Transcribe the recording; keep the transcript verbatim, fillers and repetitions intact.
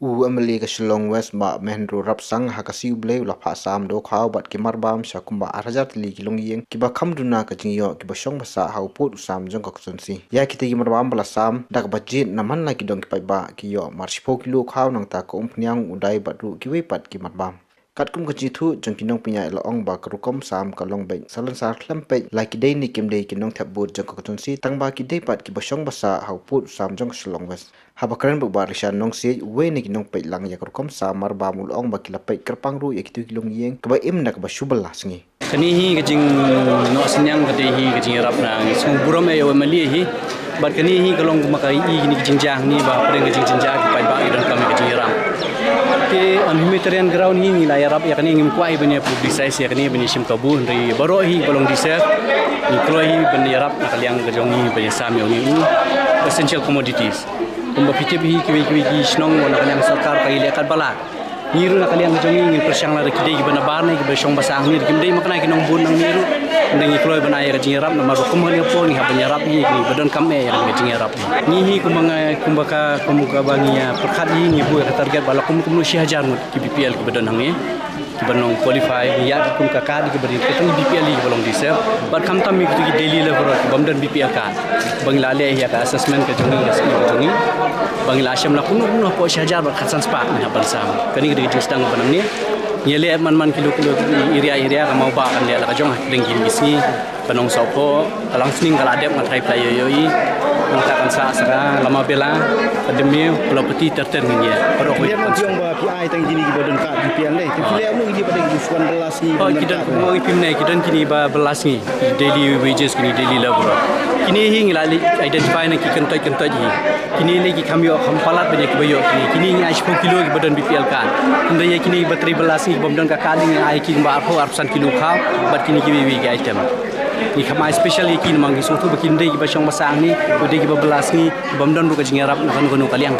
U M L A ka Shillong West, Bah Mahendra Rapsang, ha ka sngi U Blei u la phah sam da u khaw bad ki marbam sha kumba ar hajar tylli ki longïing kiba kham duna ka jingïoh kiba shong ba sah ha u pud u sam jong ka constituency. Ïa kita ki marbam ba la sam da kaba jied na man la ki dong ki paidbah ki ïoh mar shiphew kilo khaw, nangta ka umphniang, u dai bad ruh kiwei pat ki marbam. Katkum ka jingthoh jong ki nongpynïaid, la ong ba ka rukom sam ka long beit salonsar khlem peit la ki dei ne kim dei ki nongthep vote jong ka constituency, tang ba ki dei pat kiba shong ba sah ha u pud u sam jong ka Shillong West. Haba kren bad u Bah Rishan Nongsiej, uwei na ki nongpeitlang ïa ka rukom sam marbam, u la ong ba ki la peit kyrpang ruh ïa kito ki longïing kaba im na kaba shu bylla sngi. Kane hi ka jingnoh synñiang ka dei hi ka jingïarap na ngi sngewburom ïa u M L A hi. Bad kane hi ka long kumba ka i kine ki jingjia hangne ba pyrshang ka jingjia ki paidbah ki donkam ïa ka jingïarap. Te on humanitarian ground hi ngi la ïarap ïa kane, ngim kwah hi ban ïa publicize ïa kane ban ïa shim kabu, hynrei baroh hi ba long deserve ngi kloi hi ban ïarap na ka liang ka jong ngi ban ïa sam ïa une u essential commodities. Kumba phi tip hi kiwei kiwei ki shnong na ka liang sorkar ka i leh katba lah. Ngi ruh na ka liang ka jong ngi ngin pyrshang lada ki dei kiba nabar ne kiba shong ba sah hangne, kim dei ma kane ki nongbud nangne ruh, ngi dei ngi kloi ban ai ïa ka jingïarap namar ba kum hangne hapoh ngi hap ban ïarap ïa kiba donkam eh ïa ka jingïarap. Ngi hi kumba nga kumba ka kumba kaba ngi ïa pyrkhat hi ngi buh ïa ka target ba la kum kumno shi hajar ngut ki B P L kiba don hangne kiba nang qualify, ngi ïa kum ka card kiba dei ka tang B P L kiba long deserve. Bad khamtam ïa kitu ki daily laborer kibym don B P L card. Ba ngi la leh ïa ka assessment ka jong ngi ka scheme ka jong ngi. Ba ngi la shem la kumno kumno hapoh shi hajar bad khatsan spah ngi hap ban sam. Kane ka dei ka jingsdang ba nangne. Ngi leh man man kilo kilo area area ka Mawbah kan leh la ka jong ha kdeng kine ki sngi. Ka Nongsohphoh ka Langsning ka la dep, nga tharai phi la ïoh ïoh i. Nangta kan sah Sara, Lamabela, ka Dmeu, Kulaupati, ter ter ngi ïa. Baroh ki. Leh man jong ba phi ai tang kine kiba don card B P L ne. Te phi leh mut kine ba dei ki suan bylla sngi. Oh, ki don, mo ki pim ne ki don kine ba bylla sngi. Daily wages kine, daily laborer. Kine hi ngi la leh identify na ki kyntoit kyntoit hi. Kine leh ki kham ïoh kham palat ba dei kiba ïoh kine. Kine ngi ai shiphew kilo kiba don B P L card. Hynrei ïa kine ba trei bylla sngi bym don ka card ngi ai ki ba arphew arphew san kilo khaw bad kine kiwei kiwei ki item. Ngi kham ai special ïa ki namar ngi sngewthuh ba kin dei kiba shong ba sah hangne, ba dei kiba bylla sngi, bym don ruh ka jingïarap na kano kano ka liang.